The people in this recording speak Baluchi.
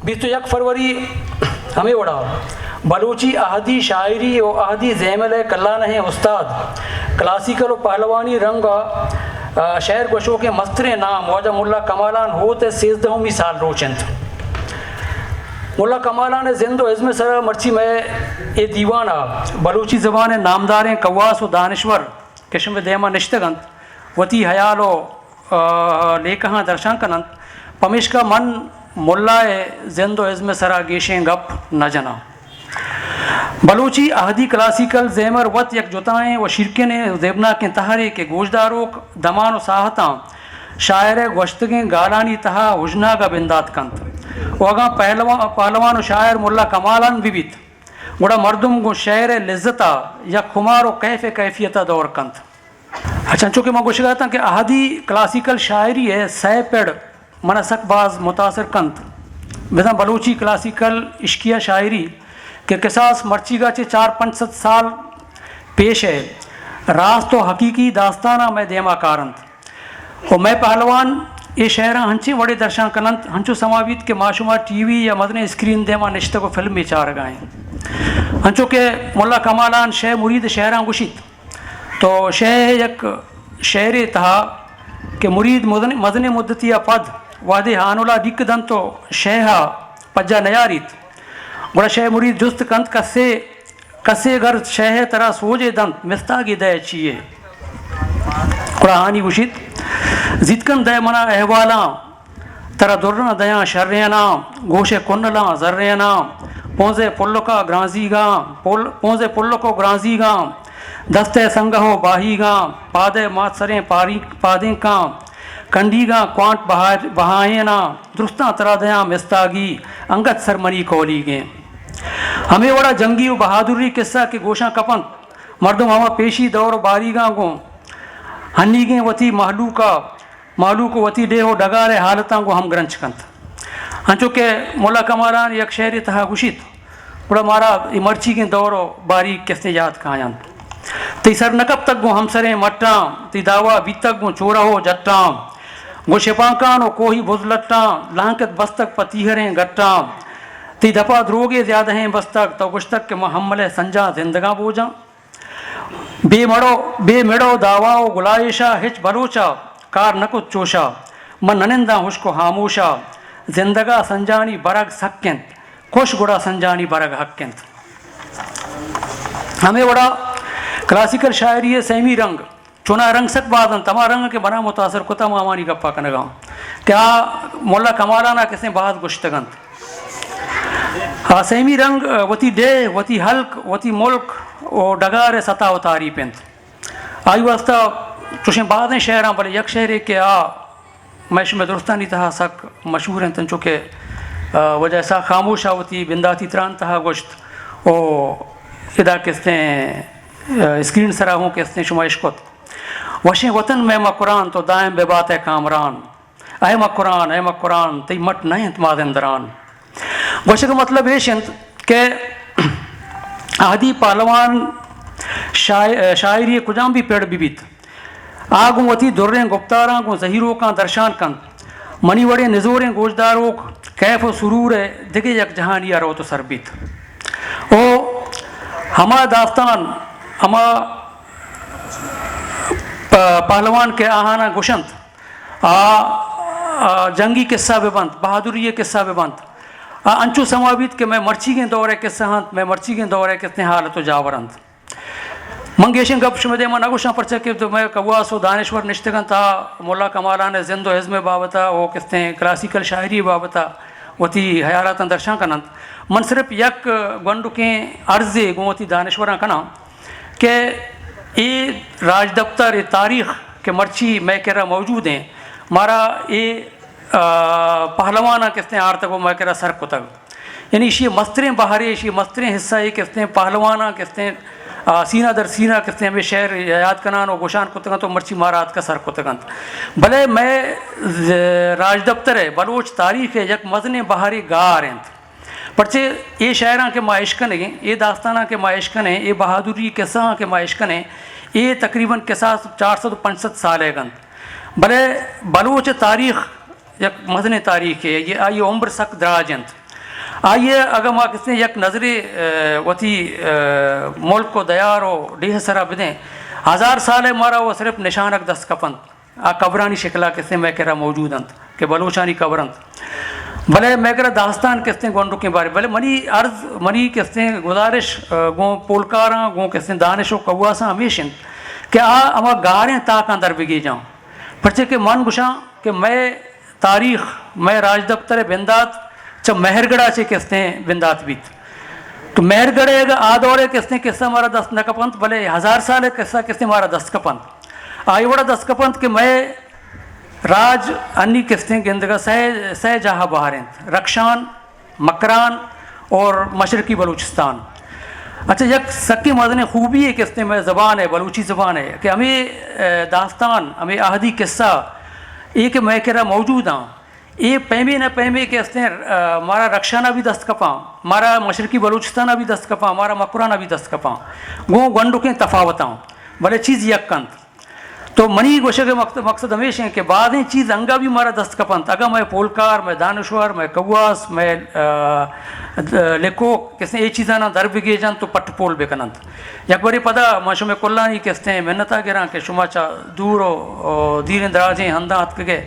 بیست و یک فروری ہمے وڑا بلوچی اہدی شاعری و اہدی زیمل ءِ کلانہیں استاد، کلاسیکل و پہلوانی رنگ ءَ، آ، شعر گوشوکیں مستریں نام واجہ ملا کمالان ہوت ءِ سیزدہمی سال روچ انت۔ ملا کمالان ءِ زند و ازم ءِ سرا مرچی مئے اے دیوان ءَ بلوچی زبان ءِ نامداریں کواس و دانشور کہ شمئے دیما نشتگ انت، وتی ہیال و، آ، لیکہاں درشان کن انت، پمیشکا من ملا ءِ زند و ازم ءِ سرا گیشیں گپ نہ جناں۔ بلوچی اہدی کلاسیکل زیمر وت یک جتائیں و شیرکنیں و زیبناکیں تہرے کہ گوشداروک دمان و ساہتاں شاعر ءِ گوشتگیں گالانی تہا ہژناگ ءَ بندات کنت و اگاں پہلوان، پہلوان و شاعر ملا کمالان بہ بیت، گڑا مردم گوں شعر ءِ لذت ءَ یک خمار و کیف ءِ کیفیت ءَ دور کنت۔ اچھا، انچو کہ من گوشگ ءَ اتاں کہ اہدی کلاسیکل شاعری ءِ سئے پڑ من ءَ سک باز متاثر کنت۔ بزاں بلوچی کلاسیکل عشقیہ شاعری کہ کساس مرچیگ ءَ چہ چار پنچ سد سال پیش ءِ راست و حقیقی داستاناں مئے دیما کار انت۔ و مئے پہلوان اے شعراں ہنچیں وڑے درشان کن انت، ہنچو سما بیت کہ ما شما ٹی وی یا مزنیں اسکرین دیما نشتگ و فلمے چارگ ءَ ایں۔ انچو کہ ملا کمالان شے مرید شعراں گوشیت، تو شے یک شعرے تہا کہ مرید مزن، مزنیں مدتی ءَ پد وہدے ہانولا ڈیک دنت و شے ءَ پجا نیاریت، گڑا شے مرید جست کنت، کسے کسے گر شے ءَ ترا سوجے دنت، مستاگی دئے چیے؟ قرآنی گوشیت، زیت کن دئے منا احوالاں، ترا دراں دیاں شریناں، گوش ءِ کنلاں زریناں، پونز ءِ پلک ءَ گرانزیگاں، پل-، پونز ءِ پلک ءُ گرانزیگاں، دست ءِ سنگہ ءُ باہیگاں، پاد ءِ ماتسریں پاری-، پادینکاں، کنڈیگاں کوانٹ بہا-، بہائیناں، درستاں ترا دیاں مستاگی، انگت سر منی کولیگیں۔ ہمے وڑا جنگی و بہادری قصہ کہ گوشاں کپنت، مردم ہما پیشی دور و باریگاں گوں ہنیگیں وتی مہلوک ءَ، مہلوک و وتی ڈیہہ و ڈگار ءِ حالتاں گوں ہمگرنچ کنت۔ انچو کہ ملا کمالان یک شعرے تہا گوشیت، گڑا مارا اے مرچیگیں دور و باریگ کسے یات کاینت۔ تئی سر نہ کپتگ گوں ہمسریں مٹاں، تئی دعوا بیتگ گوں چورہ و جٹاں، گوں شپانکان و کوہی بزلٹاں، لانکت بستگ پہ تیہریں گٹاں۔ تئی دپا دروگے زیادہیں بستگ، تو گوشتگ کہ من ہمل ءِ سنجاں زندگاں بوجاں۔ بے مڑو، بے مڑو دعوا و گلائیشا ہچ بلوچا کار نہ کت چوشا۔ من نہ ننداں ہشک و ہاموشا۔ زندگا سنجانی برگ سک انت، کش گڑا سنجانی برگ حق انت۔ ہمے وڑا کلاسیکل شاعری ءِ سیمی رنگ، چوناہا رنگ سک باز انت، ہما رنگ کہ منا متاثر کتا، ما ہمانی گپا کنگا آں کہ آ ملا کمالانا کسیں باز گوشتگ انت۔ آ سیمی رنگ، آ، وتی ڈیہہ، وتی ہلک، وتی ملک و ڈگار ءِ ستا و تعریپ انت۔ آئی واسطہ چوشیں بازیں شعراں، بلے یک شعرے کہ آ مئے شمئے درستانی تہا سک مشہور انت، انچو کہ، آ، واجہ اسحاق خاموش ءَ وتی بنداتی تران تہا گوشت و ادا کستیں، آ، اسکرین سرا ہوں کستیں شما اشکت۔ وشیں وطن مئے مکران، تو دائم ببات ئے کامران۔ اے مکران، اے مکران، تئی مٹ نہ انت مازندران۔ گوشگ ءِ مطلب ایش انت کہ اہدی پہلوان شاع-، شاعری ءِ کجام بھی پڑ بہ بیت، آ گوں وتی دریں گپتاراں گوں زہیروکاں درشان کنت۔ منی وڑیں نزوریں گوشداروک کیف و سرور ءِ دگہ یک جہانی ءَ روت و سر بیت۔ او ہما داستان، ہما پ-، پہلوان کہ آہاناں گوشنت، آ، آ، جنگی قصہ بہ بنت، بہادری ءِ قصہ بہ بنت، آ انچو سما بیت کہ مئے مرچیگیں دور ءِ قصہ انت، مئے مرچیگیں دور ءِ کستیں حالت و جاور انت۔ من گیشیں گپ شمئے دیما نہ گوشاں، پرچا کہ تو مئے کواس و دانشور نشتگ انت، آ ملا کمالان ءِ زند و ازم ءِ بابت ءَ و کستیں کلاسیکل شاعری ءِ بابت ءَ وتی حیالاتاں درشان کن انت۔ من صرف یک گونڈکیں عرضے گوں وتی دانشوراں کناں کہ اے راجدپتر، اے تاریخ کہ مرچی مئے کرا موجود ایں، مارا اے، آ، پہلواناں کستیں آرتگ و مئے کرا سر کتگ۔ یعنی ایشی مستریں بہرے، ایشی مستریں حصہ اے کستیں پہلواناں کستیں، آ، سینہ در سینہ کستیں ہمے شعر یاد کنان و گوشان کتگ انت و مرچی مارا آتکا سر کتگ انت۔ بلے مئے ز-، راجدپتر ءِ بلوچ تاریخ ءِ یک مزنیں بہرے گار انت۔ پرچے اے شعراں کہ ما اشکنگیں، اے داستاناں کہ ما اشکنیں، اے بہادری قصہاں کہ ما اشکنیں، اے تقریباً کساس چار سد و پنچ سد سال ئیگ انت۔ بلے بلوچ تاریخ یک مزنیں تاریخے، اے آئی عمر سک دراج انت۔ آئی ءَ اگاں ما کستیں یک نظرے، آ، وتی، آ، ملک ءُ دیار ءُ ڈیھ ءِ سرا بدیں، ہزار سال ءَ مارا وہ صرف نشانک دست کپنت، آ قبرانی شکلا کستیں مئے کرا موجود انت کہ بلوچانی قبر انت۔ بلے مئے کرا داستان کستیں گونڈکیں بارے، بلے منی عرض، منی کستیں گزارش، آ، گوں پولکاراں، گوں کستیں دانش ءُ کواساں ہمیش انت کہ آ ہما گاریں تاکاں در بگیجاں، پرچے کہ من گوشاں کہ مئے تاریخ، مئے راجدپتر ءِ بندات چہ مہرگڑھ ءَ چہ کستیں بندات بیت۔ تو مہرگڑھ ءِ اگاں آ دور ءِ کستیں قصہ مارا دست نہ کپنت، بلے ہزار سال ءِ قصہ کستیں مارا دست کپنت۔ آئی وڑا دست کپنت کہ مئے راج انی کستیں گندگا سئے، سئے جاہ بہر انت، رخشان، مکران اور مشرقی بلوچستان۔ اچھا، یک سکیں مزنیں خوبی ءِ کستیں مئے زبان ءِ، بلوچی زبان ءِ کہ ہمے، اے، داستان، ہمے عہدی قصہ اے کہ مئے کرا موجود آں، اے پیمے نہ پیمے کہ استیں، آ، مارا رخشان ءَ بھی دست کپاں، مارا مشرقی بلوچستان ءَ بھی دست کپاں، مارا مکران ءَ بھی دست کپاں، گوں گونڈکیں تفاوتاں، بلے چیز یک انت۔ تو منی گوشگ ءِ مقصد، مقصد ہمیش انت کہ بازیں چیز انگا بھی مارا دست کپنت، اگاں مئے پولکار، مئے دانشور، مئے کواس، مئے، آ، لیکوک کسیں اے چیزاناں در بگیجنت تو پٹ پول بکننت۔ یک برے پدا ما شمئے کلانی کستیں منتا گراں کہ شما چہ دور و، و دیریں دراجیں ہنداں اتکگے۔